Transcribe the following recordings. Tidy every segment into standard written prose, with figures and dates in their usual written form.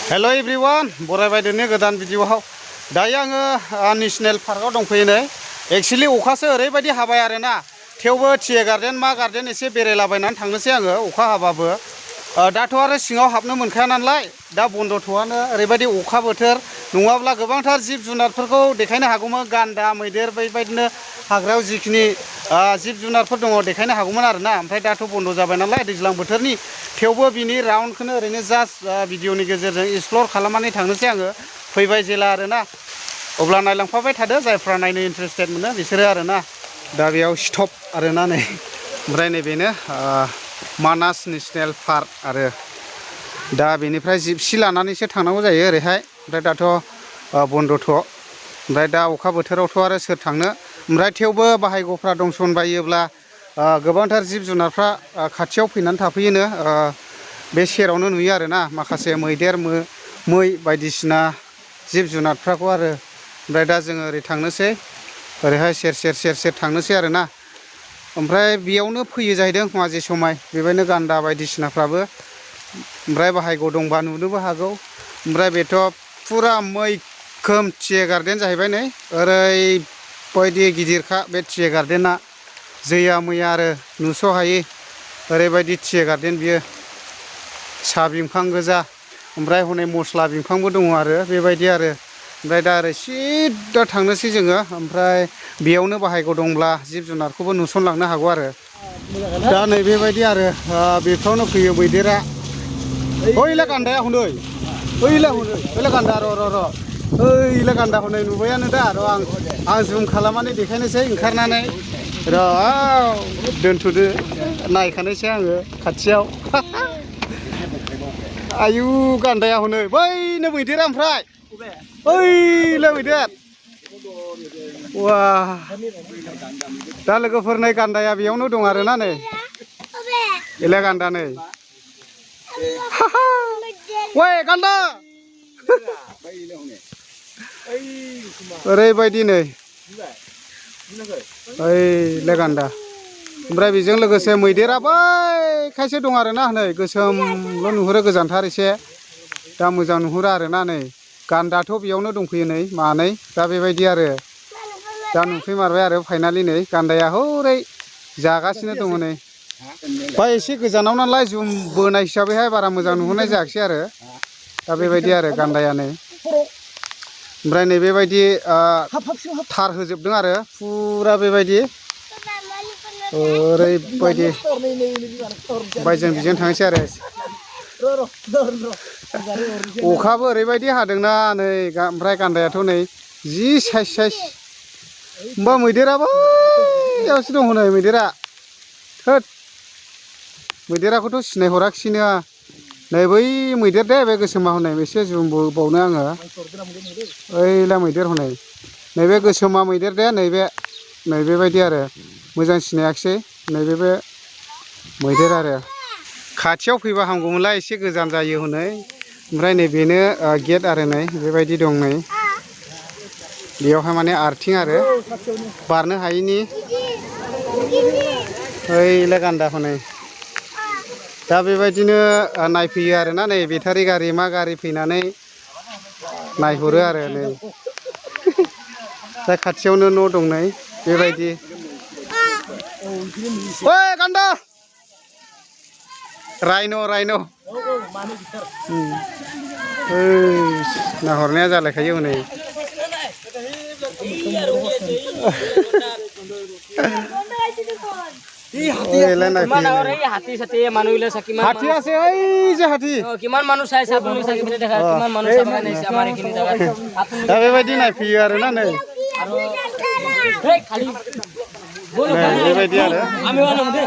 hello everyone बरायबाय दिनै गोदान भिडिअआव दायो आङो नेशनेल पार्कआव दंफैयो नै एक्चुअली अखासो ओरैबायदि हाबाय आरोना थेवबो टिए गार्डेन मा गार्डेन एसे बेरायलाबायनानै थांनोसै आङो अखा हाबाबो दाथ' आरो सिङाव हाबनो मोनखाया नालाय दा बन्द'थ'आनो ओरैबायदि अखा बोथोर नङाब्ला गोबांथार जिब जुनारफोरखौ देखायनो हागौमोन गान्दा मैदेर बेबायदिनो हाग्रायाव जिखिनि जिब जुनारफोर दङ देखायनो हागौमोन आरोना ओमफ्राय दाथ' बन्द' जाबाय नालाय दैज्लां बोथोरनि थेवबो बिनि राउन्डखौनो ओरैनो जास्ट भिडिअनि गेजेरजों एक्सप्लर खालामनानै थांनोसै आङो फैबाय जेला आरोना अब्ला नायलांफाबाय थादो जायफ्रा नायनो इन्टारेस्टेड मोनो बिसोरो आरोना दा बेयाव स्टप आरोना नै ओमफ्राय नैबेनो मानास नेशनेल पार्क आरो दा बेनिफ्राय जिपसि लानानैसो थांनांगौ जायो ओरैहाय ओमफ्राय दाथ' बन्द'थ' ओमफ्राय दा अखा बोथोरावथ' आरो सोर थांनो ओमफ्राय थेवबो बाहायग'फ्रा दंसनबायोब्ला गोबांथार जिब जुनारफ्रा खाथियाव फैनानै थाफैयोनो बे सेरावनो नुयो आरोना माखासे मैदेर मै बायदिसिना जिब जुनारफ्राखौ आरो ओमफ्राय दा जोङो ओरै थांनोसै ओरैहाय सेर थांनोसै आरोना ओमफ्राय बेयावनो फैयो जाहैदों माजे समाय बेबायदिनो गान्दा बायदिसिनाफ्राबो ओमफ्राय बाहायग' दंबा नुनोबो हागौ ओमफ्राय बेथ' फुरा मैखोम टिए गार्डेन जाहैबाय नै ओरैबायदि गिदिरखा बे टिए गार्डेना जैया मैया आरो नुस'हायि ओरैबायदि टिए गार्डेन बियो साहा बिफां गोजा ओमफ्राय हनै मस्ला बिफांबो दङ आरो बेबायदि आरो ओमफ्राय दा ओरै सिदा थांनोसै जोङो ओमफ्राय बेयावनो बाहायग' दंब्ला जिब जुनारखौबो नुसनलांनो हागौ आरो दा नै बेबायदि आरो बेफ्रावनो फैयो मैदेरा ओइला गान्दाया हनै ओइला गान्दा र' ओइला गान्दा हनै नुबायानो दा र' आं जुम खालामनानै देखायनोसै ओंखारनानै र' दोनथ'दो नायखानोसै आङो खाथियाव आयु गान्दाया हनै बैनो मैदेरा ओमफ्राय ओइला मैदेर वा दा लोगोफोर नै गान्दाया बेयावनो दं आरोना नै एला गान्दा नै वै गान्दा ओरैबायदि नै ओइला गान्दा ओमफ्राय बेजों लोगोसे मैदेरा बै खायसे दं आरोना नै गोसोमल' नुहुरो गोजानथार एसे दा मोजां नुहुरा आरोना नै गान्दाथ' बेयावनो दंफैयो नै मानै दा बेबायदि आरो दा नुफैमारबाय आरो फाइनालि नै गान्दाया हौरै जागासिनो दङ नै बा एसे गोजानाव नालाय जुम बोनाय हिसाबैहाय बारा मोजां नुहुरनाय जायाखिसै आरो दा बेबायदि आरो गान्दाया नै ओमफ्राय नै बेबायदि थार होजोबदों आरो फुरा बेबायदि ओरैबायदि ओमफ्राय जों बिजों थांनोसै आरो अखाबो ओरैबायदि हादोंना नै ओमफ्राय गान्दायाथ' नै जि साइज होमबा मैदेराबो बेयावसो दं हनै मैदेरा थोद मैदेराखौथ' सिनायहराखिसैनो नै बै मैदेर दे बे गोसोमा हनै एसे जुम बावनो आङो ओइला मैदेर हनै नैबे गोसोमा मैदेर दे नै बेबायदि आरो मोजां सिनायाखिसै नैबे बे मैदेर आरो खाथियाव फैबा हामगौमोनलाय एसे गोजान जायो हनै ओमफ्राय नै बेनो गेट आरो नै बेबायदि दं नै बेयावहाय माने आर्थिं आरो बारनो हायिनि ओइला गान्दा हनै दा बेबायदिनो नायफैयो आरोना नै बेटारि गारि मा गारि फैनानै नायहरो आरो नै दा खाथियावनो न' दं नै बेबायदि ओइ गान्दा रायन' नाहरनाया जालायखायो हनै हाथी আছে ওই যে হাতী কিমান মানুহ চাইছে আপুনি চাই কিনে দেখা কিমান মানুহ চাই নাইছে আমাৰ এইখিনি জায়গা আপুনি दा बेबायदि नायफैयो आरोना नै खाली बेबायदि आरो আমি ওলাম দে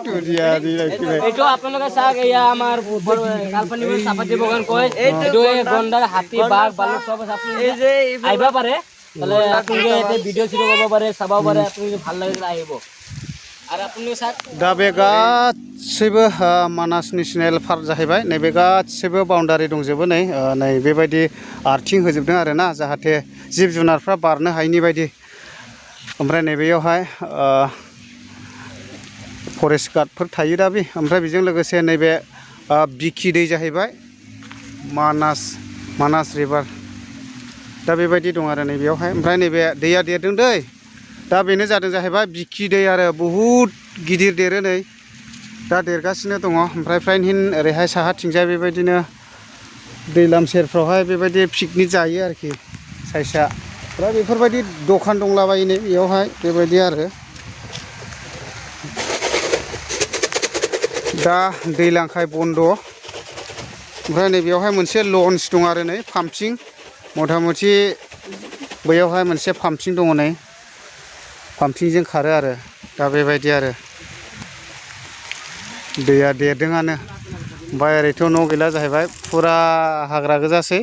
টুরিয়া দি রাখছিবে এইটো আপোনালোকে চাওক এয়া আমাৰ কালপানী চাপাতি বগান কয় এইটো গন্ডাৰ হাতী বাঘ বালক সব আছে এই যে আইবা পাৰে তাহলে আপোনালোকে এটা ভিডিও চিডিও কৰিব পাৰে চাব পাৰে আপোনালোকে ভাল লাগিলে আহিব दा बे गासैबो मानास नेशनेल पार्क जाहैबाय नैबे गासैबो बाउन्डारि दंजोबो नै बेबायदि आर्थिं होजोबदों आरोना जाहाथे जिब जुनारफ्रा बारनो हायिनि बायदि ओमफ्राय नैबेयावहाय फरेस्ट गार्डफोर थायो दा बे ओमफ्राय बेजों लोगोसे नैबे बिखि दै जाहैबाय मानास रिभार दा बेबायदि दं आरो नैबेयावहाय ओमफ्राय नैबे दैया देरदों दै दा बेनो जादों जाहैबाय बिखि दै आरो बहुद गिदिर देरो नै दा देरगासिनो दङ ओमफ्राय फ्रायहिन ओरैहाय साहाथिंजाय बेबायदिनो दैलाम सेरफ्रावहाय बेबायदि पिकनिक जायो आरोखि साइसा दा बेफोरबायदि दखान दंलाबायो नै बेयावहाय बेबायदि आरो दा दैलांखाय बन्द ओमफ्राय नैबेयावहाय मोनसे लन्च दं आरो नै पाम्पिं मथा मथि बैयावहाय मोनसे पाम्पिं दङ नै पाम्पिंजों खारो आरो दा बेबायदि आरो दैया देरदोंआनो ओमफ्राय ओरैथ' न' गैला जाहैबाय फुरा हाग्रा गोजासै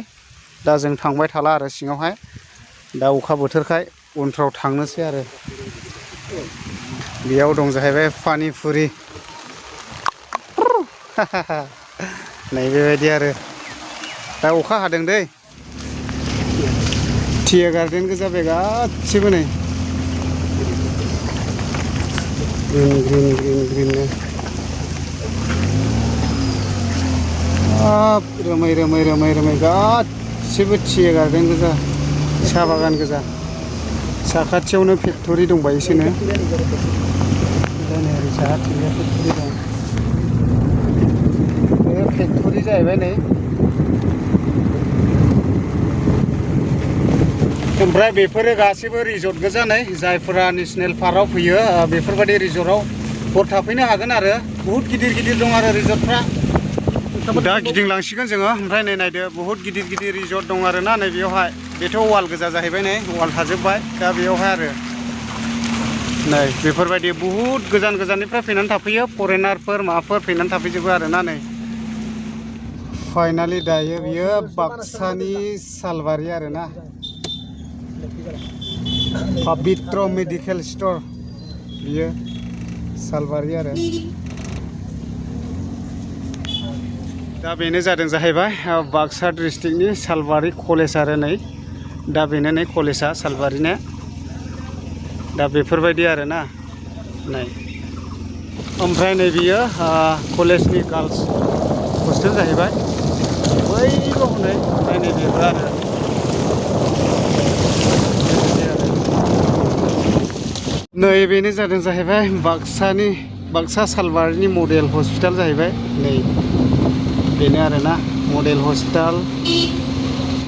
दा जों थांबाय थाला आरो सिङावहाय दा अखा बोथोरखाय उनफ्राव थांनोसै आरो बेयाव दं जाहैबाय पानिपुरि नै बेबायदि आरो दा अखा हादों दै टिया गार्डेन गोजा बे गासिबो नै ग्रिन रोमै गासिबो टिया गार्डेन गोजा साहा बागान गोजा साखाथियावनो फेक्टरि दंबायोसोनो साहा फेक्टरि दं बे फेक्टरि जाहैबाय नै ओमफ्राय बेफोरो गासिबो रिजर्ट गोजा नै जायफोरा नेसनेल पार्कआव फैयो बेफोरबायदि रिजर्टआव हर थाफैनो हागोन आरो बहुद गिदिर दं आरो रिजर्टफ्रा दा गिदिंलांसिगोन जोङो ओमफ्राय नै नायदो बहुद गिदिर रिजर्ट दं आरो ना नै बेयावहाय बेथ' वाल गोजा जाहैबाय नै वाल थाजोब्बाय दा बेयावहाय आरो नै बेफोरबायदि बहुद गोजाननिफ्राय फैनानै थाफैयो फरेनारफोर माबाफोर फैनानै थाफैजोबो आरो ना नै फाइनालि दायो बियो बाक्सानि सालबारि आरो ना पवित्र मेडिकेल स्टोर बियो सालबारि आरो दा बेनो जादों जाहैबाय बाक्सा डिस्ट्रिक्टनि सालबारि कलेज आरो नै दा बेनो नै कलेजआ सालबारिना दा बेफोरबायदि आरो ना नै ओमफ्राय नै बियो कलेजनि गार्ल्स हस्टेल जाहैबाय बैबो हनै ओमफ्राय नै बेबो आरो नै बेनो जादों जाहैबाय बाक्सा सालबारिनि मडेल हस्पिटाल जाहैबाय नै बेनो आरोना मडेल हस्पिटाल